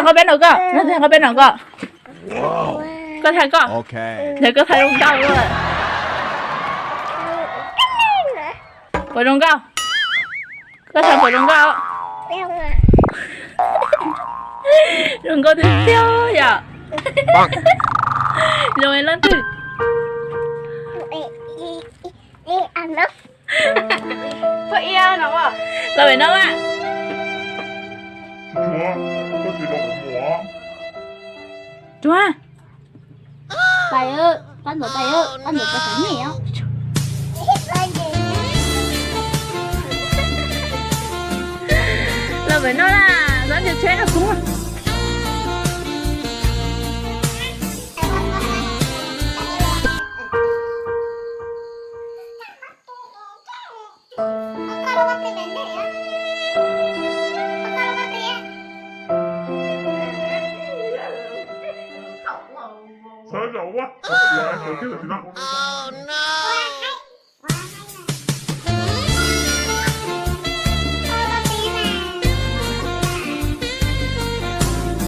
Nqa peb nraum koj, nqa peb nraum koj. Koj thaij koj. Ntawd koj thaij zoo nkauj. Puas zoo nkauj? Koj thaij puas zoo nkauj? Zoo nkauj tiag tiag yom. Zoo li leej twg? Los pem no mas. Tsuag. Pab ntxuav pab, pab ntxuav pab xav nyiaj os. Los pem no na, xav nyiaj tsheb no kuv.